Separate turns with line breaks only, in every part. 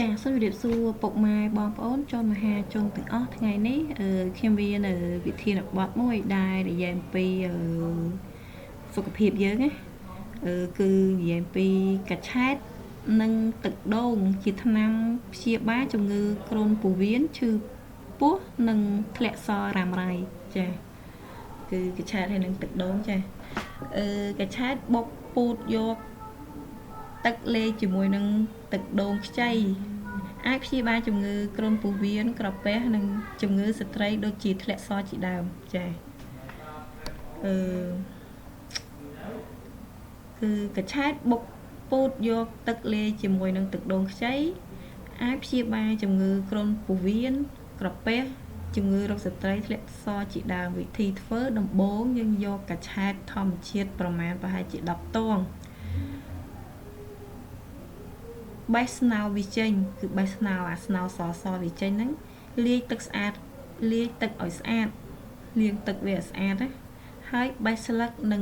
ចាសសូមជម្រាបសួរពុកម៉ែបងប្អូនជនមហាជនទាំងអស់ថ្ងៃនេះខ្ញុំមានវិធានបទមួយដែលនិយាយអំពីសុខភាពយើងណាគឺនិយាយអំពីកឆែតនិងទឹកដូងជាថ្នាំព្យាបាលជំងឺគ្រុនពោះវៀនឈឺពោះនិងធ្លាក់សរ៉ាំរ៉ៃចាគឺកឆែតហើយនិងទឹកដូងចាកឆែតបុកពូតយកទឹកលាយជាមួយនឹងទឹកដូងខ្ចីអាចព្យាបាលជំងឺគ្រុនពោះវៀនក្រពះនិងជំងឺស្ត្រីដូចជាធ្លាក់សជាដើមចាគឺកឆែតបុកពូតយកទឹកលាយជាមួយនឹងទឹកដូងខ្ចីអាចព្យាបាលជំងឺគ្រុនពោះវៀនក្រពះជំងឺរោគស្ត្រីធ្លាក់សជាដើមវិធីធ្វើដំបូងយើងយកកឆែតធម្មជាតិប្រមាណប្រហែលជា10តងបេះស្នោវាចេញគឺបេះស្នោអាស្នោសសវាចេញហ្នឹងលាយទឹកស្អាតលាយទឹកឲ្យស្អាតលាងទឹកវាឲ្យស្អាតណាហើយបេះស្លឹកនិង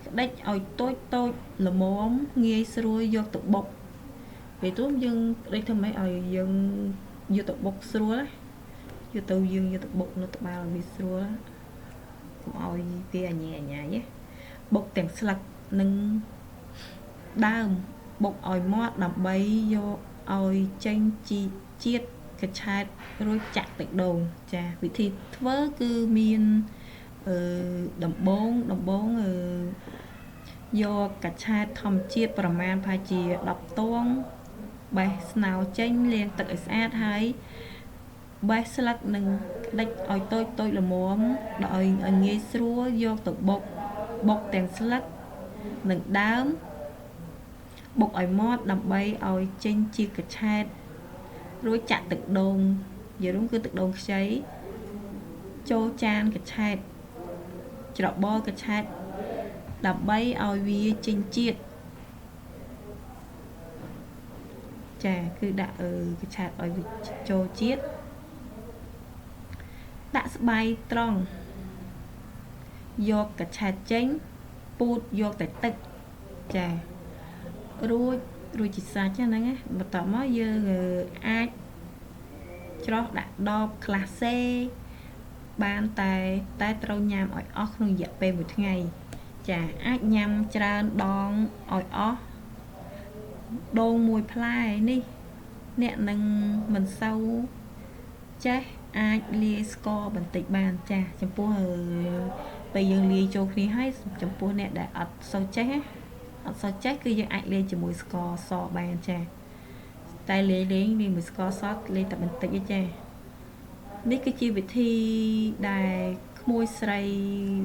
ក្តិចឲ្យតូចតូចល្មមងាយស្រួលយកទៅបុកពេលទូយើងក្តិចធ្វើម៉េចឲ្យយើងយកទៅបុកស្រួលយកទៅយើងយកទៅបុកនៅត្បាល់វាស្រួលកុំឲ្យវាអញញ៉ៃណាបុកទាំងស្លឹកនិងដើមបុកឲ្យម៉ត់ដើម្បីយកឲ្យចេញជីជាតិកឆែតរួចចាក់ទឹកដូងចាវិធីធ្វើគឺមានដំបងយកកឆែតធម្មជាតិប្រមាណប្រហែលជា10តងបេះស្នោចេញលាងទឹកឲ្យស្អាតហើយបេះស្លឹកនិងក្តិចឲ្យតូចតូចល្មមដោយឲ្យងាយស្រួលយកទៅបុកបុកទាំងស្លឹកនិងដើមបុកឲ្យម៉ត់ដើម្បីឲ្យចេញជាកឆែតរួចចាក់ទឹកដូងនិយាយរួមគឺទឹកដូងខ្ចីចូលចានកឆែតច្របល់កឆែតដើម្បីឲ្យវាចេញជាតិចាគឺដាក់កឆែតឲ្យវាចូលជាតិដាក់ស្បៃត្រង់យកកឆែតចេញពូតយកតែទឹកចារួចជាសាច់ហ្នឹងណាបន្ទាប់មកយើងអាចច្រោះដាក់ដបក្លាសេបានតែត្រូវញ៉ាំឲ្យអស់ក្នុងរយៈពេលមួយថ្ងៃចាអាចញ៉ាំច្រើនដងឲ្យអស់ដូងមួយផ្លែនេះអ្នកនឹងមិនសូវចេះអាចលាយស្ករបន្តិចបានចាចំពោះពេលយើងលាយចូលគ្នាហើយចំពោះអ្នកដែលអត់សូវចេះណាអត់សូវចេះគឺយើងអាចលាយជាមួយស្ករសបានចាតែលាយលេងលាយមួយស្ករសលាយតែបន្តិចទេចានេះគឺជាវិធីដែលក្មួយស្រី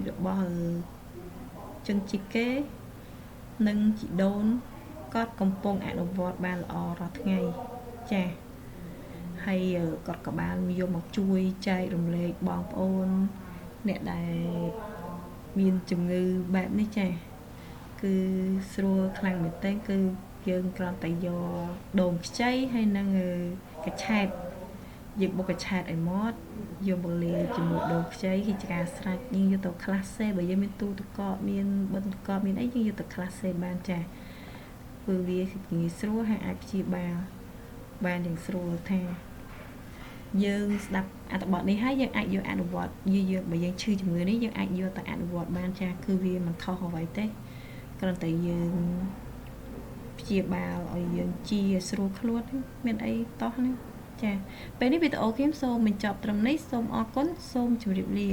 របស់ជនជាតិគេនិងជីដូនគាត់កំពុងអនុវត្តបានល្អរាល់ថ្ងៃចាហើយគាត់ក៏បានយកមកជួយចែករំលែកបងប្អូនអ្នកដែលមានជំងឺបែបនេះចាគឺស្រួលខ្លាំងមែនទែនគឺយើងគ្រាន់តែយកដូងខ្ចីហើយនិងកឆែតយើងបុកកឆែតឲ្យម៉ត់យកមកលាយជាមួយដូងខ្ចីគឺជាការស្រេចយើងយកទៅក្លាសេបើយើងមានទូទឹកកកមានបិទទឹកកកមានអីយើងយកទៅក្លាសេបានចាគឺវាងាយស្រួលហើយអាចព្យាបាលបានយ៉ាងស្រួលថាយើងស្ដាប់អត្ថបទនេះហើយយើងអាចយកអនុវត្តយើងបើយើងឈឺជំងឺនេះយើងអាចយកទៅអនុវត្តបានចាគឺវាមិនខុសអ្វីទេគ្រាន់តែយើងព្យាបាលឲ្យយើងជាស្រួលខ្លួនមានអីតោះហ្នឹងចាពេលនេះវីដេអូខ្ញុំសូមបញ្ចប់ត្រឹមនេះសូមអរគុណសូមជម្រាបលា